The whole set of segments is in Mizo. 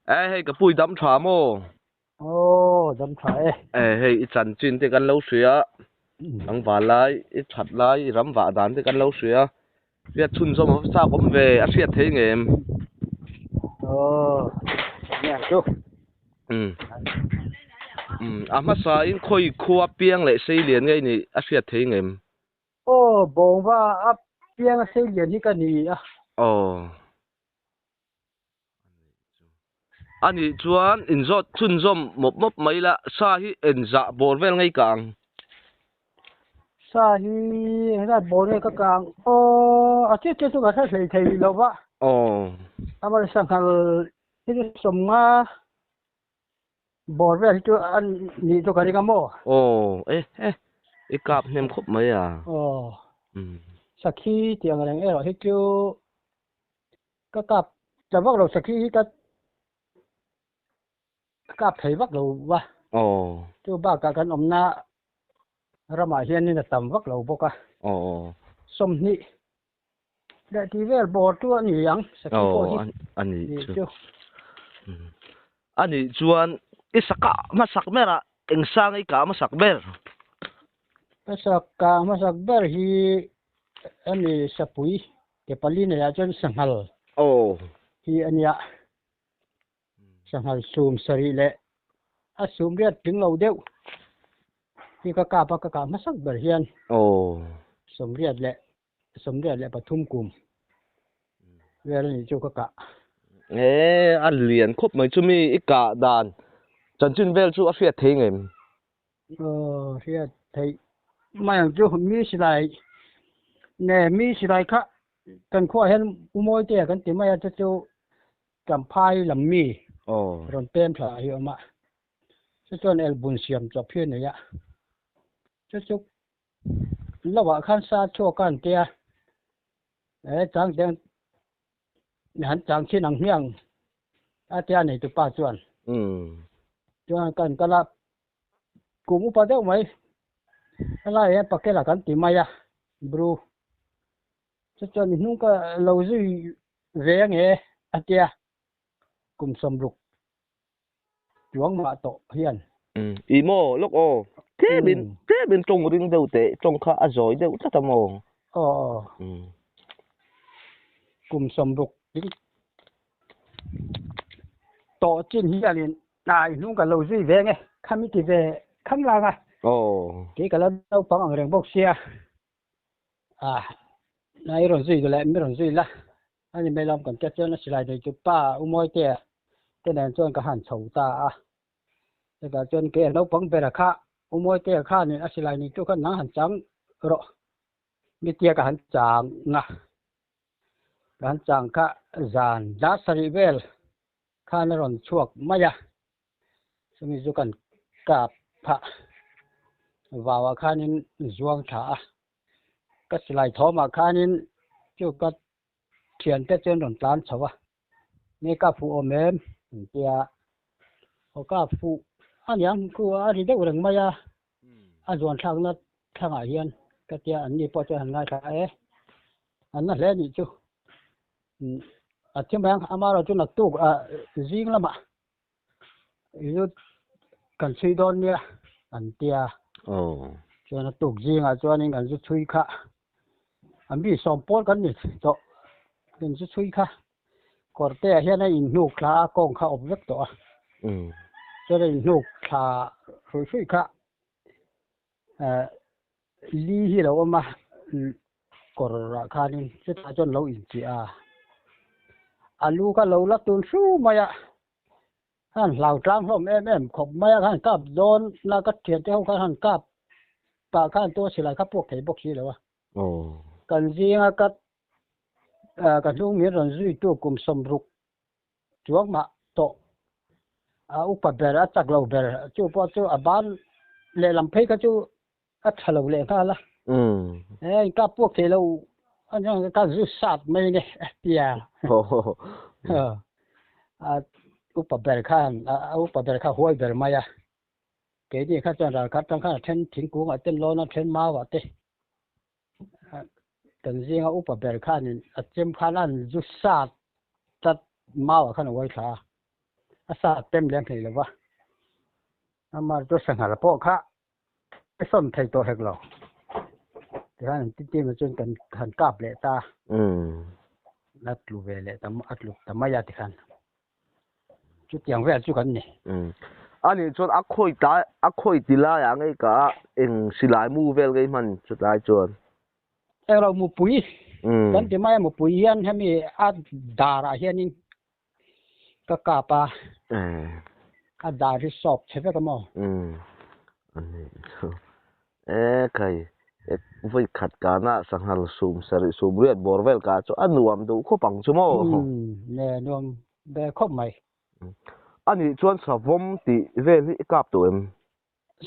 E hei ka pui dam tha maw? Aw dam tha e. E hei i chanchin te kan lo hria tlangval lai i that lai i ram vah dan te kan lo hria hriat chhunzawm a va chak awm ve a hriat thei ngem? Aw nia chu. Umm umm a hmasa in khawi khua piang leh sei lian ngei nih a hriat thei ngem? Aw bawngva a piang a sei lian hi ka ni a. Aw. A nih chuan inzawt chhunzawm mawp mawp mai la, sa hi enzah bawr vel ngei ka ang. Sa hi engzat bawr nge ka kang? Aw, a chiah chiah chu ka hre hlei thei lo va. Aw. Amah sanghal hi chu sawmnga bawr vel hi chu a nih chu ka ring a maw? Aw, e e, i kap hnem khawp mai a. Aw, sakhi tih ang reng erawh hi chu Ka kap tla vak lo sakhi hi ka kap thei vak lo va. Aw. Chu bakah kan awmna ramah hianin a tam vak lo bawk a. Aw. 20 leh tih vel bawr chu a ni ang sakhi pawh hi. Aw a nih chu. A nih chuan i sakah hmasak berah eng sang i kah hmasak ber? Ka sakah hmasak ber hi a ni sapui. Ke pali neiah chuan sanghal hi a nia. Sanghal sum sarih leh a sum riat tling lo deuh hi ka kap a, ka kah hmasak ber hian 83 kum vel a nih chu ka kah. E, a lian khawp mai chu mi i kah dan chanchin vel chu a hriat thei ngem? Aw hriat theih mai ang chu mi silai nge mi silai kha kan khuaah hian u Mawite kan ti mai a chu chu Champhai lam mi rawn pem thla hi a awm a chu chuan elbun siam chawp hi a nei a chu chu lovah khan sa chhuak a an tia e chang chang han chang chin ang hmiang a tia neitu pa chuan chuan kan kal a. Kum upa deuh mai helai hian pakela kan ti mai a bru chu chuan i hnung ka lo zui ve a nge a tia kum 60 chuang mah tawh hian. I maw lawk aw tlemin tlemin tawng ring deuh teh tawng kha a zawi deuh tlat a maw. Aw kum 60 tawh chin hianin A i hnung ka lo zui ve nge, kham i ti ve kham lang a. Kei ka la naupang ang reng bawk sia. A, na i rawn zui leh mi rawn zui la. A ni mai lawm kan tia chuan a silai nei chu pa U Mawitea te nen chuan ka han chho ta a. Chutah chuan kei a naupang bera kha U Mawitea khanin a silai nei chu kha nang han chang rawh. Mi tia ka han chang a. Ka han chang kha zan dar sarih vel khan a rawn chhuak mai a, chumi chu kan kap phah vauah khanin zuang thla a, ka silai thawmah khanin chu ka thiante chuan rawn tlan chho a, nge ka fuh awm em an ti a, aw ka fuh a niang khu a ri deuh reng mai a, a zuan thlakna thlangah hian ka tia an ni pawh chuan han ngaithla e, an na hle a nih chu. A thi mai ang amaherawh chu naktuk ah zing lamah zu kan chhui dawn nia an tia chuan a tuk zingah chuanin kan zu chhui kha a mi sawm pawl kan ni tawh kan zu chhui kha kawr te ah hian a inhnuk thla a kawng kha a awp vek tawh a chuan a inhnuk thla hruih hruih kha Li hi a lo awm a, kawr ah khanin chutah chuan lo inchiah a, a lu kha lo la tun hru mai a, khan hlau tlang hlawm em em khawp mai a, khan kap dawn na ka thiante ho khan han kap pah khan tua silai kha puak thei bawk si lo a, kan zinga ka ka hnung min rawn zui tu kum 60 chuang mah tawh a upa ber a chak lo ber chu pawh chu a ban lehlam phei kha chu a tha lo leh nghal a e in kap puak thei lo a ka zu sat mai nge a tia a upa ber khan a upa ber kha huai ber mai a keini kha chuan ral khat tang khan a then thingkungah te lawn a then mau ah te Kan zinga upa ber khanin a chem khan a han zu sat tlat mau ah khan a uai thla a. A sa pem lem hlei lo va. Amah chu sanghal pawh kha a sawn thei tawh hek lo. Tikhan an ti tim ah chuan kan han kap leh ta. A tlu ve leh ta a tlu ta mai a tikhan. Chutiang vel chu kan ni. Anih chuan a khawi tlai a khawi ti laiah ngei ka eng silai mu vel ngei hman chutlai chuan. Englo mupui kan ti mai a mupui hian hemi a darah hianin ka kap a a dar hi sawp chhe vek a maw? Ani chu e kai vawi khat kana sanghal sum sarih sum riat bawr vel ka chu a nuam duh khawp ang chu maw? Ne nuam ve khawp mai. Ani chuan savawm tih vel hi i kap tawh em?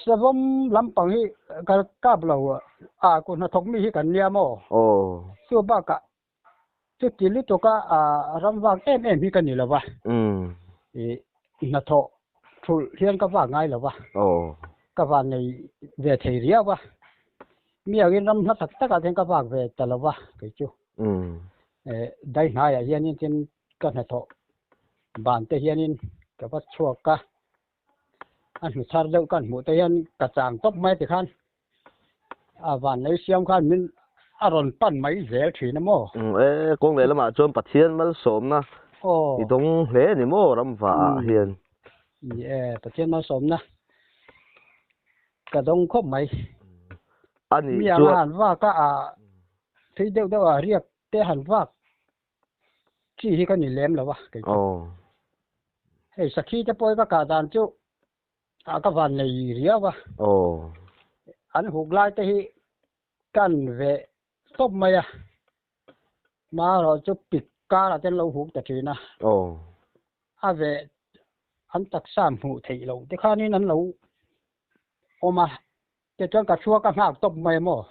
Savawm lampang hi ka kap lo a kut hnathawk mi hi kan nia maw? Chu bakah Chuti lutuka ram vak em em hi ka ni lo va, hnathawh thulh hian ka vak ngai lo va, ka van nei ve thei riau va, mi angin ram hla tak takah hian ka vak ve ta lo va kei chu. Dai hnaiah hianin tin ka hnathawh ban te hianin ka va chhuak a, a hnu thar deuh kan hmuh te hian ka chang tawp mai tikhan a van lei siam khan min a rawn pan mai zel thin a maw? E, kawng leh lamah chuan Pathian malsawmna i dawng hle a ni maw ramva ah hian? Ni e, Pathian malsawmna ka dawng khawp mai. A nih chuan. Mi anga han vak a, a thui deuh deuh a riak te han vak chi hi ka ni lem lo a kei chu. Hei sakhi te pawh hi ka kah dan chu a ka van nei riau a. An huk lai te hi kan ve tawp mai a. Marawh chu pik karah te an lo huk ta thin a. A ve an taksa hmuh theih loh te khanin an lo awm a. Tichuan ka thua ka nghak tawp mai maw?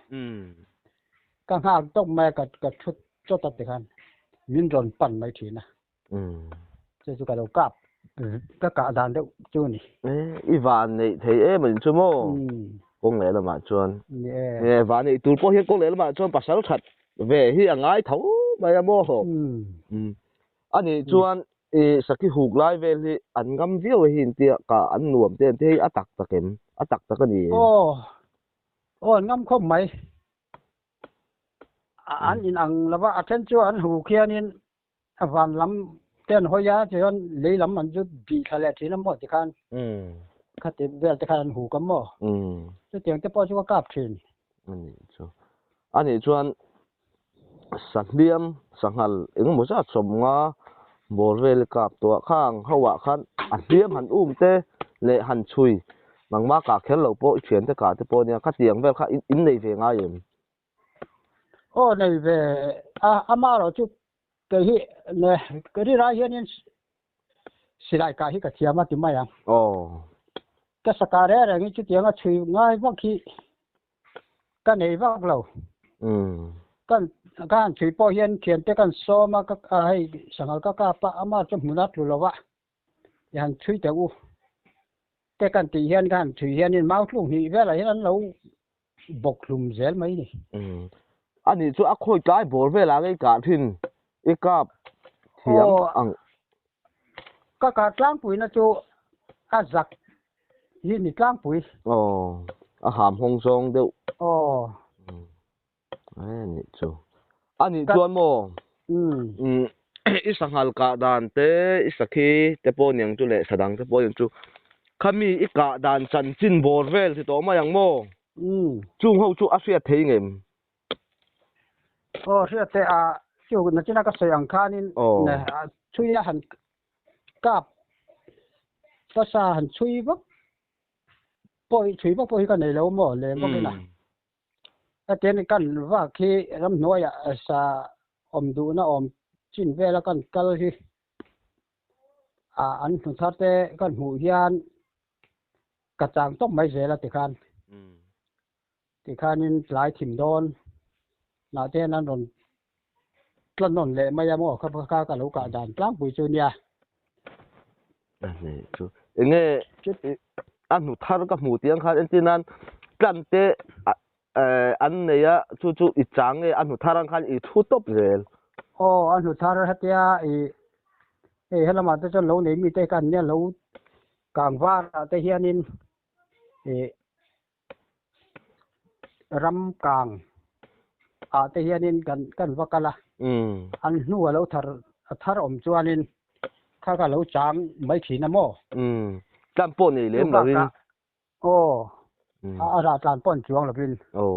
Ka nghak tawp mai a, ka ka thu chawt a tikhan min rawn pan mai thin a. Chu chu ka lo kap ka kah dan deuh chu a ni. I van neih thei em anih chu maw? Kawng leh lamah chuan. Ni e. Van neih tur pawh hian kawng leh lamah chuan pasal that ve hi a ngai tho mai a maw? Anih chuan I saki huk lai vel hi an ngam viau e hi intia ka an nuam te an ti hei a tak tak em? A tak tak a ni em? Aw, aw an ngam khawp mai. An in ang lova a then chu an huk hianin a van lam te an hawi a tichuan lei lam an zu bih thla leh thin a maw tikhan khati vel te khan an huk a maw? Chutiang te pawh chu ka kap thin. Anih chu. Anih chuan Sahliam, sanghal engemaw zat sawmnga bawr vel i kap tawh a, khang ho ah khan a hliam han um te leh han chhui nangmah kah kher lo pawh i thian te kah te pawh ania khatiang vel kha in nei ve ngai em? Aw nei ve a, amaherawh chu kei hi ne ka rilai hianin silai kah hi ka thiam a ti mai ang. Aw. Ka saka reng reng hi chutianga chhui ngai vak hi ka nei vak lo. Kan ka han chhui pawh hian thiante kan sawm a, ka hei sanghal ka kap a, ama chu hmun a tlu lo a, i han chhui teh u te kan tih hian ka han chhui hianin mau tluk hnih velah hian an lo bawk hlum zel mai ni. Anih chu a khawi tlai bawr velah ngei kah thin i kap thiam ang. Ka kah tlangpuina chu a zak hi ni tlangpui. Aw, a ham hawng zawng deuh. Aw. Ai anih chu. Anih chuan maw? Umm. I sanghal kah dan te, i sakhi te pawh niang chu leh sadang te pawh niang chu. Khami i kah dan chanchin bawr vel ti tawh mai ang maw? Umm. Chung ho chu a hriat thei ngem? Aw hriat te a chu nachina ka sawi ang khanin chhui a han kap pasa han chhui vak pawh hi chhui vak pawh hi ka nei lo maw lem vak ila hetiang kan vak hi ramhnuaiah sa awm duhna awm chin vela kan kal hi an hnu thar te kan hmuh hian ka chang tawp mai zel a tikhan. Tikhanin tlai thim dawn lah te hian an rawn tla nawn leh mai a maw kha kha ka lo kah dan tlangpui chu nia. Ani chu enge a hnu thar ka hmu tih ang khan entir nan tlan te an nei a chu chu i chang nge a hnu thar ang khan i thu tawp zel. Aw a hnu thar hetia i. Hei helamah te chuan lo nei mite khan nia lo kang varah te hianin ih ram kang ah te hianin kan kan va kal a an hnu a lo thar a thar awm chuanin kha kha lo chang mai thin a maw tlan pawh nei lem lovin aw a rah tlan pawh an chuang lovin aw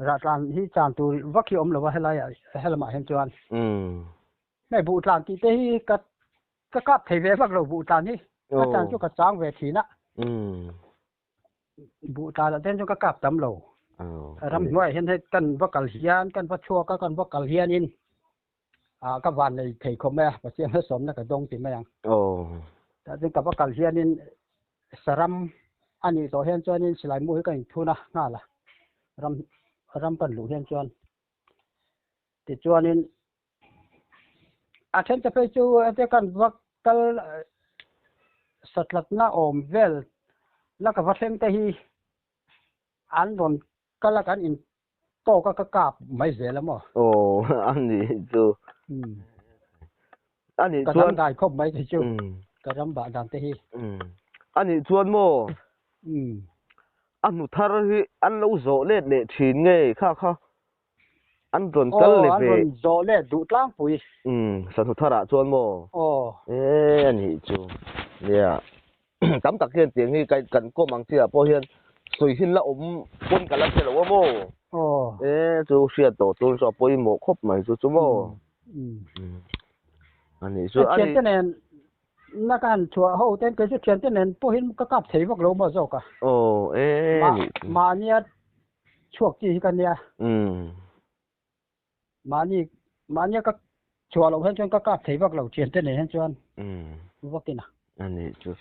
rah tlan hi chan tur vak hi awm lo a helai ah helamah hian chuan hei buh tlan tih te hi ka ka kap thei ve vak lo buh tlan hi ka chan chu ka chang ve thin a Buh tlan ah te chuan ka kap tam lo. Ramhnuai ah hian hei kan va kal hian kan va chhuak a kan va kal hianin ah ka van nei thei khawp mai a Pathian hmasawmna ka dawng ti mai ang. Tah chuan ka va kal hianin saram a nih tawh hian chuanin silai mu hi ka inthun a nghal a ram ram kan luh hian chuan tichuanin A then te phei chu hete kan va kal satlatna awm vel la ka va thleng te hi an rawn kal a kan in tawk a ka kap mai zel a maw? Aw a ni chu. A nih chuan. Ka dangdai khawp mai te chu ka ram bah dan te hi. A nih chuan maw? A hnu thar hi an lo zawh let leh thin nge kha kha? An rawn kal leh ve. Aw, an rawn zawh leh duh tlangpui. Umm, Sahnu tharah chuan maw? Aw. E, a nih chu. Nia, tam tak hian tiang hi kan kawm ang chiah pawh hian sawi hin la awm pawn ka la hre lo a maw? Aw. E, chu hriat tawh tur chu a pawimawh khawp mai chu chu maw? Umm. A nih chu. A thiante nen na ka han chhuah ho ten kei chu thiante nen pawhin ka kap thei vak lo maw zawk a? Aw, e, a nih chu. Mahnia chhuak chi hi ka nia. Mahni mahnia ka chhuah loh hian chuan ka kap thei vak lo thian te nei hian chuan vakin a. A nih chu.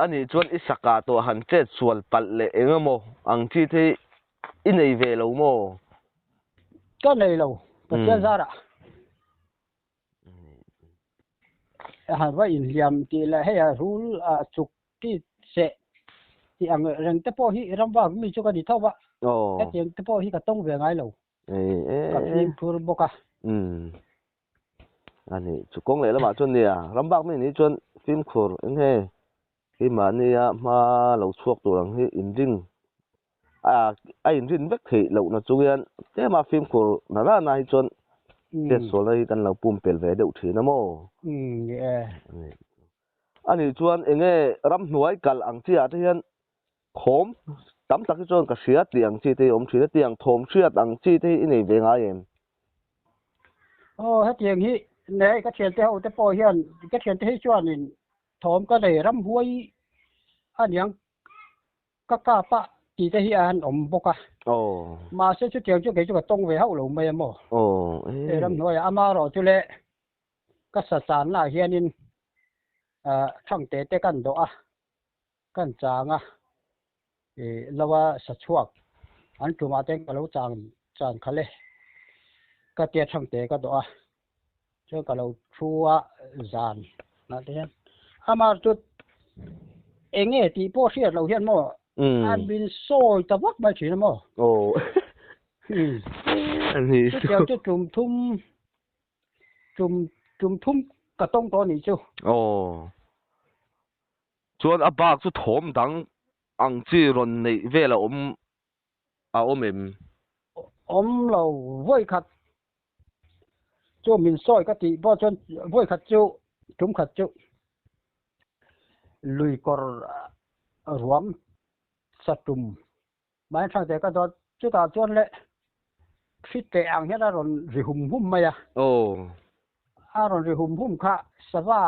A nih chuan i saka tawh han chet sual palh leh eng emaw ang chi te hi i nei ve lo maw? Ka nei lo, Pathian zarah. Han va inhliam tih leh hei a rul a chuk ti seh tih ang reng te pawh hi ramvak mi chu ka ni tho va, hetiang te pawh hi ka tawng ve ngai lo, ka fimkhur bawk a. A ni, chu kawng leh lamah chuan nia, ramvak mi nih chuan fimkhur eng nge keimahnia hma lo chhuak tur ang hi inring a inrin vek theih lohna chung hian tlema fimkhur na na na hi chuan hriatsualna hi kan lo pumpelh ve deuh thin a maw? A nih chuan enge ramhnuai kal ang chi ah te hian thawm tam tak hi chuan ka hria tih ang chi te hi awm thin a, tiang thawm hriat ang chi te hi i nei ve ngai em? Aw hetiang hi nei ka thiante ho te pawh hian ka thiante hi chuanin thawm ka nei ramhuai aniang ka kap a tih te hi a han awm bawk a. Mahse chutiang chu kei chu ka tawng ve hauh lo mai a maw? Hei ramhnuaiah amaherawh chu le ka sa channaah hianin thangte te kan dawh a, kan chang a, ih lo a sa chhuak an tumah te ka lo chang chan khalh e ka tia thangte ka dawh a, chuan ka lo thu a zan ah te hian amah chu eng nge tih pawh hriat loh hian maw a min sawi ta vak mai thin a maw chutiang chu tum thum tum tum thum ka tawng tawh a nih chu. Aw chuan a bak chu thawm dang ang chi rawn neih vel a awm a awm em? Awm lo vawi khat chu min sawi ka tih pawh chuan vawi khat chu tum khat chu lui kawr ruam sa tum Mahni thlang te ka dawt chutah chuan le hri teh ang hian a rawn ri hum hum mai a. Aw. A rawn ri hum hum kha sava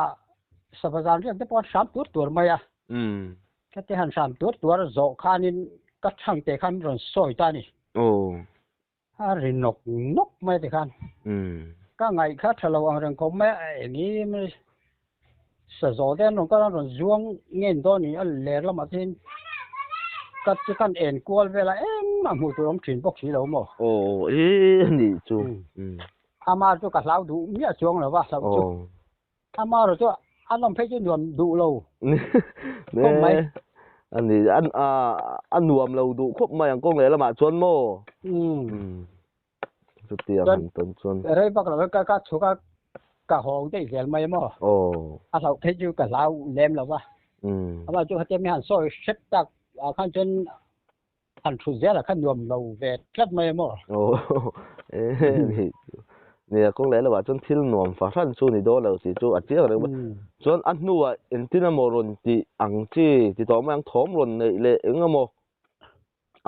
sava zan riak te pawh an hram tuar tuar mai a. Umm. Ka te han hram tuar tuar zawh khanin ka thlang te khan rawn sawi ta a ni. Aw. A ri nawk nawk mai ti khan. Umm. Ka ngaih kha tha lo ang reng khawp mai a eng i sa zawh te an rawn kal a an rawn zuang ngen dawn ni a ler lamah te hian ka chu kan en kual vel a engmah hmuh tur awm thin bawk si lo maw. Aw e ni chu. Umm. Ama chu ka hlau duh miah chuang lo va hlauh chu. Ama erawh chu a nawm phei chu nuam duh lo khawp mai. A ni an a nuam lo duh khawp mai ang kawng leh lamah chuan maw. Umm. Chutiang han tawn chuan. Rei vak lo ka ka chhuk a. ka hawng daih zel mai maw? A hlauh phei chu ka hlau lem lo va. Amah chu khatia mi han sawi hrep tak ah khan chuan han thut zel ah khan nuam lo ve tlat mai maw? Nia kawng leh lamah chuan thil nuam fahran chu ni dawn lo tih chu a chiang reng mai. Chuan a hnuah engtin emaw rawn tih ang chi ti tawh mai ang thawm rawn neih leh eng emaw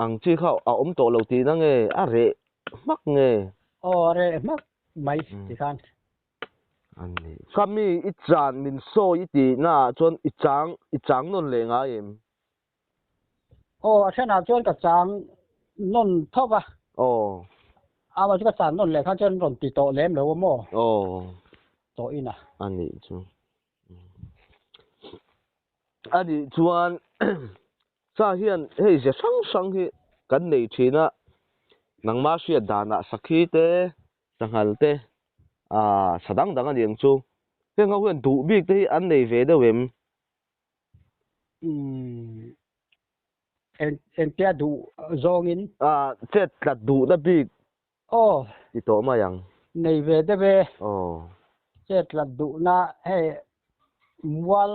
ang chi kha a awm tawh lo tihna nge a reh hmak nge? Aw a reh hmak mai ti khan. Ani. Kha mi i chan min sawi i tihna ah chuan i chang i chang nawn leh ngai em? Aw a thenah chuan ka chang nawn tho va. Aw. Amah chu ka chan nawn leh khan chuan rawn ti tawh lem lo a maw? Aw. Tawh in a. Anih chu. Anih chuan Sa hian hei ze hrang hrang hi kan nei thin a, nangma hriat danah sakhi te, sanghal te, aah sa dang dang a ni ang chu. Heng ho hian duh bik te hi an nei ve deuh em? Umm eng engtia duh zawngin? Aah chet tlat duhna bik Aw. Ti tawh mai ang. Nei ve deuh e. Aw. Chet tlat duhna hei mual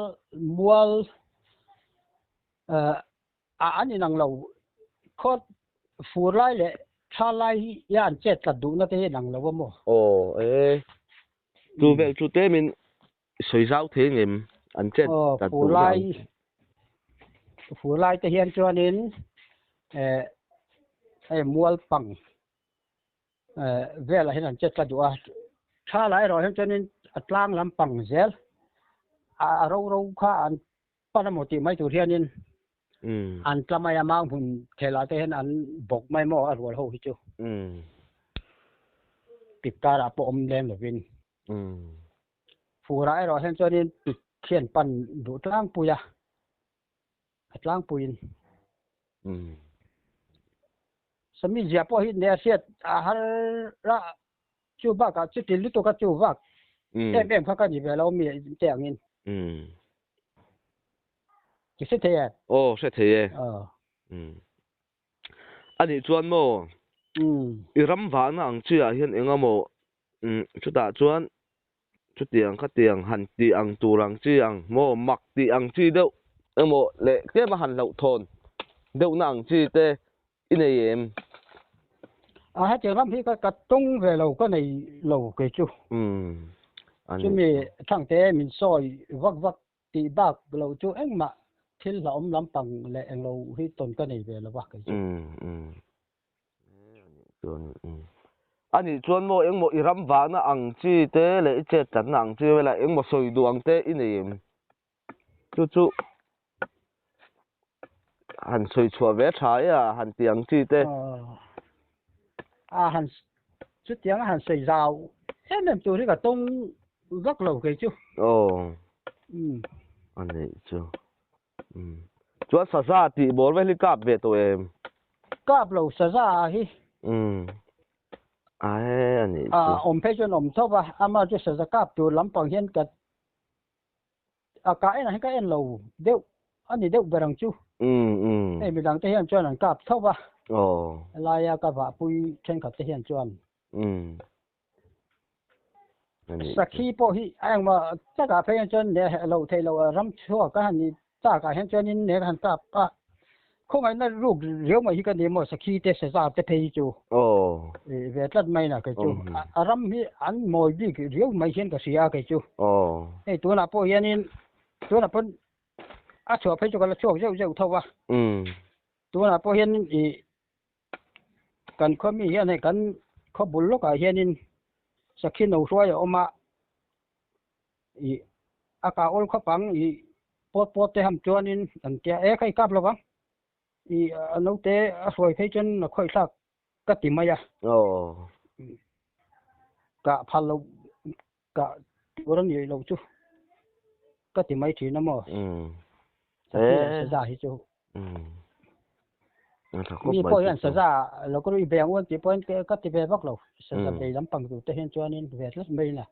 mual a an inang lo khaw fur lai leh tha lai hi an chet tlat duhna te hi inang lo a maw? Aw e. Chu vel chu tlem in sawi zau thei ngem an chet tlat duhna ang. Aw fur lai te hian chuanin eh hei mual pang velah hian an chet tlat duh a, tha lai erawh hian chuanin a tlang lampang zel a ro ro kha an pan emaw tih mai tur hianin an tla mai a, mau hmun thelah te hian an bawk mai maw a rual ho hi chu pik karah pawh awm lem lovin furah erawh hian chuanin pik hian pan duh tlangpui a. A tlangpuiin. Sami zia pawh hi nia hriat a har a, chu bakah chuti lutuk a chu vak em em kha ka ni ve lo mi te angin. I hre thei e? Aw hre thei e. A nih chuan maw i ram vahna ang chiah hian eng emaw chutah chuan Chutiang khatiang han tih ang tur ang chi ang maw mak tih ang chi deuh emaw leh tlem a han hlauhthawn deuhna ang chi te i nei em? A hetiang ram hi ka tawng ve lo ka nei lo kei chu. Umm a ni. Chumi thangte min sawi vak vak tih bak lo chu engmah thil hlauhawm lampang leh englo hi tawn ka nei ve lo va kei chu. Umm umm. A nih chuan maw engmaw i ram vahna ang chi te leh i chet tlatna ang chi velah engmaw sawi duh ang te i nei em? Chu chu han sawi chhuah ve tha e a han ti ang chi te. A han chutiang a han sawi zau em em tur hi ka tawng vak lo kei chu. Aw a nih chu. Chuan saza tih bawr vel hi kap ve tawh em? Kap lo saza hi. Umm. Ae a nih chu. Awm phei chuan awm tho va, ama chu saza kap tur lampang hian ka a kah enah hian ka en lo deuh a ni deuh ber ang chu. Umm umm. Hei midang te hian chuan an kap tho va. Aw. Helaia ka vahpui thenkhat te hian chuan. Umm. Sakhi pawh hi a engmah takah phei hian chuan ne lo theih loh a ram chhuak a han nih takah hian chuanin ne han kap a, khawngaihna ruk riau mai hi ka ni maw sakhi te saza te phei hi chu ve tlat mai na kei chu a ram hi an mawi bik riau mai hian ka hria a kei chu hei tunah pawh hianin tunah pawn a chhuah phei chu ka la chhuak zeuh zeuh tho a tunah pawh hian ih Kan khaw mi hian hei kan khaw bul lawkah hianin sakhi no hruai a awm a, ih a kah awl khawp ang ih pawt pawt te ham chuanin an tia e kha i kap lo vang ih a naute a hruai phei chuan a khawih thlak ka ti mai a. Kah phal loh kah tur a nih loh chu ka ti mai thin a maw? Sakhi leh saza hi chu. Mi pawh hian saza lo ka rui ve ang u an tih pawhin ka ti ve vak lo. Saza bei lampang tur te hian chuanin ve tlat mai in a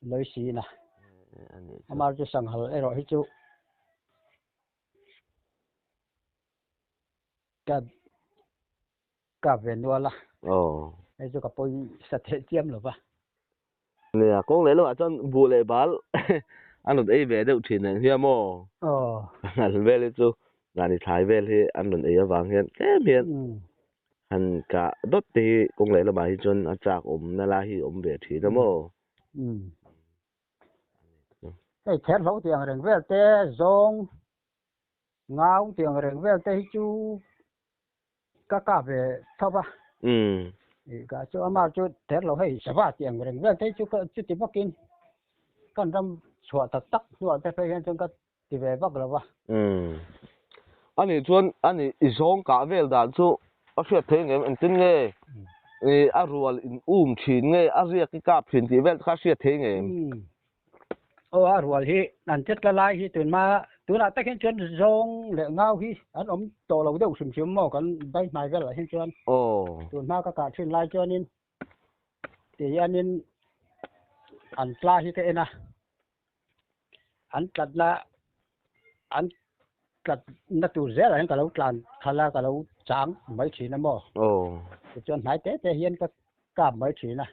lawi si in a. Amah chu sanghal erawh hi chu ka Ka ve nual a. Aw. Hei chu ka pawi sa theih chiam lo va. Nia, kawng leh lamah chuan buh leh bal an rawn ei ve deuh thin ang hian maw? Aw. Sanghal vel hi chu mahni thlai vel hi an rawn ei avang hian tlem hian han kah dawt te hi kawng leh lamah hi chuan a chak awmna lai hi awm ve thin a maw? Hei therhlo tih ang reng vel te zawng ngau tih ang reng vel te hi chu ka kap ve tho va. Ka chu ama chu ther lo hei sava tih ang reng vel te hi chu ka chuti vakin kan ram chhuah tak tak hnuah te phei hian chuan ka ti ve vak lo va. Ani chuan ani i zawng kah vel dan chu a hriat thei ngem engtin nge a rual in um thin nge a riak i kap thin tih vel te kha a hriat thei ngem. Aw a rual hi an che tla lai hi tunhma tunah tak hian chuan zawng leh ngau hi an awm tawh lo deuh hrim hrim maw kan vai hmai velah hian chuan tunhma ka kah thin lai chuanin ti hianin an tla hi ka en a an tlatna an tlatna tur zelah hian ka lo tlan khalh a ka lo chang mai thin a maw tichuan hnai te te hian ka kap mai thin a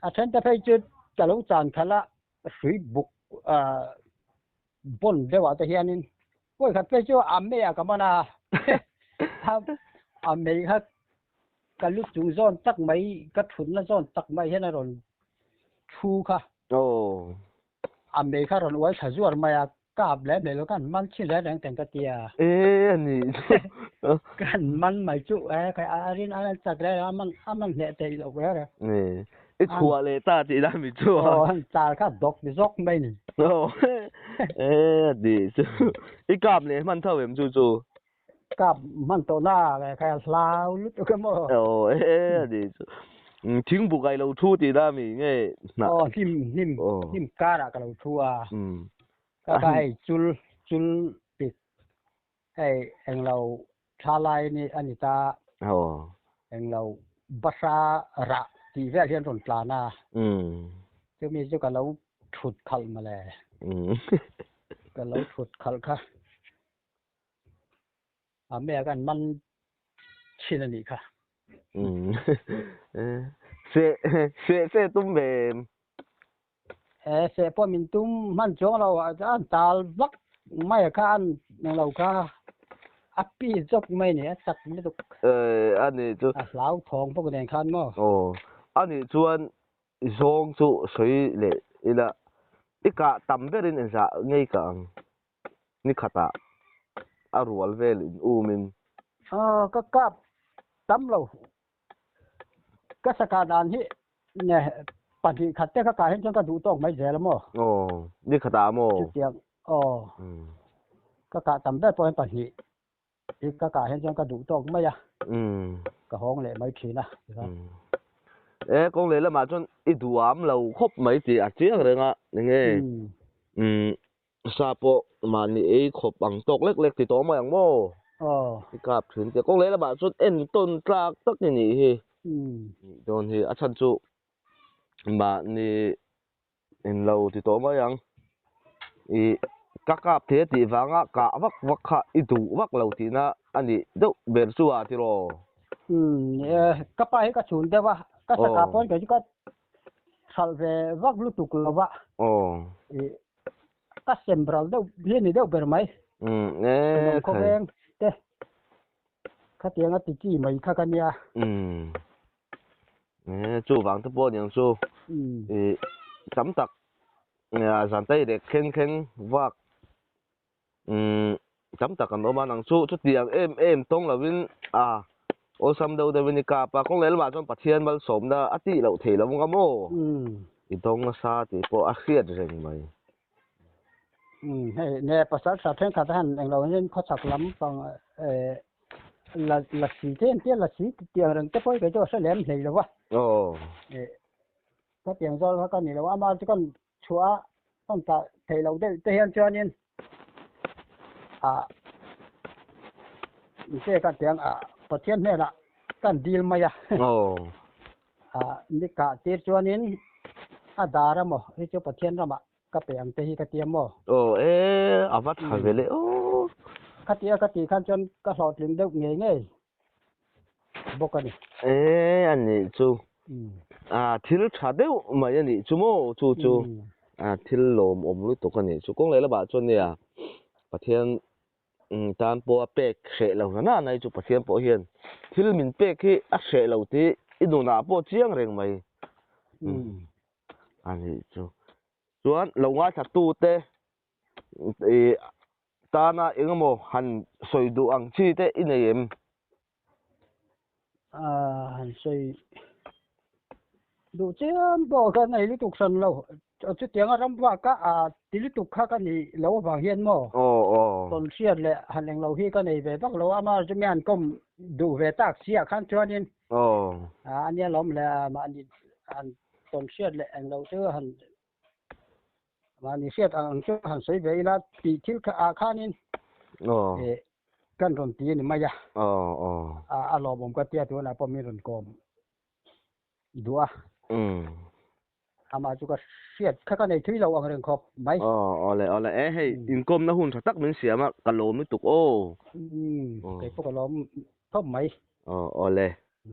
a then te phei chu ka lo chan khalh a hrui buk ah bawn deuh ah te hianin pawi khat phei chu a mei ah ka man a a mei kha ka lu chung zawn tak mai ka thutna zawn tak mai hian a rawn thu kha a mei kha rawn uai thla zuar mai a Kap leh hmel lo kan man chin reng reng teng ka tia. E a ni chu. Kan man mai chu e kai a rin a chak reng a man a man hleh theih loh reng reng. E i chhuah leh ta tih dan mi chu a. Aw an char kha dawk ni zawk mai ni. Aw e a ni chu. I kap leh hman tho em chu chu. Kap hman tawh na le kai a hlau lutuk em aw. Aw e a ni chu. Thingbu kai lo thu tih dan mi nge hnah. Aw hnim hnim hnim karah ka lo thu a. Ka ka hei chul chul pik hei englo tha lai ni a ni ta. Englo bahra rah tih vel hian rawn tlan a. Chumi chu ka lo thut khalh mawle. Ka lo thut khalh kha. A mea kan man thin a nih kha. Se se se tum ve em? E se pawh min tum hman chuang lo an tal vak mai a kha an lo kha a pi zawk mai ni a chak lutuk. E a nih chu. A hlau thawng bawk nen khan maw. Aw a nih chuan zawng chu sawi leh ila i kah tam berin engzah ngei kah ang. Ni khatah a rual vel in um in. Aw ka kap tam lo. Ka saka dan hi ne pahnih khat te ka kah hian chuan ka duh tawk mai zel a maw? Aw ni khatah maw? Chutiang aw ka kah tam ber pawh hian pahnih hi ka kah hian chuan ka duh tawk mai a. Ka hawng leh mai thin a. E kawng leh lamah chuan i duham lo khawp mai tih a chiang reng a enge Sa pawh mahni ei khawp ang tawk lek lek ti tawh mai ang maw? Aw. I kap thin te. Kawng leh lamah chuan entawn tlak tak i nih hi. Nih dawn hi. A chhan chu mahni in lo ti tawh mai ang. I ka kap thei a tih vanga kah vak vak kha i duh vak lo tihna a nih deuh ber chu a tiraw? Ka pa hi ka chhun deuh a. Ka sa kah pawn kei chu ka hralh ve vak lutuk lo va. Aw. Ka sem ral deuh hi a ni deuh ber mai. Umm e Thenawm khawveng te khatiang a ti chi mai kha ka nia. Umm e chuvang te pawh aniang chu i tam tak zan tei rek thleng thleng vak umm tam tak an awm a nang chu chutiang em em tawng lovin a awlsam deuh deuhin i kap a kawng leh lamah chuan Pathian malsawmna a tih loh theih loh ang a maw i dawng nasa tih pawh a hriat reng mai. Umm hei ne pasal tha thenkhat a han englo hian khawchhak lam pang eh la la si te an tia la si tiang reng te pawh hi kei chu a hre lem hlei lo va. Aw. Eh ka tiang zawl kha ka ni lo a ama chu kan chhuah a kan tah theih loh deuh te hian chuanin ah nge ka tiang ah Pathian hnenah kan dil mai a aw ah ni kah tir chuanin a dar a maw hei chu Pathian ramah ka pe ang te hi ka tia maw aw e a va tha ve le aw ka tia ka tih khan chuan ka hlawhtling deuh ngei ngei bawk a ni e a nih chu. A thil tha deuh mai a nih chu maw chu chu a thil lawmawm lutuk a nih chu. Kawng leh lamah chuan nia Pathian tan pawh a pek hreh lo na nana hi chu Pathian pawh hian thil min pek hi a hreh lo tih i nunah pawh chiang reng mai a nih chu. Chuan lo ngaithla tute ih tana engemaw han sawi duh ang chi te i nei em? Han sawi duh chiam pawh kha nei lutuk hran lo. Chutianga ram vak a ti lutuk kha ka nih loh avang hian maw tawn hriat leh han englo hi ka nei ve vak lo a, ama chu mi han kawm duh ve tak si ah khan chuanin a nia lawm le mahni han tawn hriat leh englo chu han Mahni hriat ang ang chu han sawi ve ila tih thil kha ah khanin kan rawn ti a ni mai a. A lawmawm ka tia tunah pawh min rawn kawm duh a. Amah chu ka hriat kha ka nei thui lo ang reng khawp mai. Awle awle e hei inkawmna hun tha tak min siam a ka lawm lutuk aw. Kei pawh ka lawm khawp mai. Awle.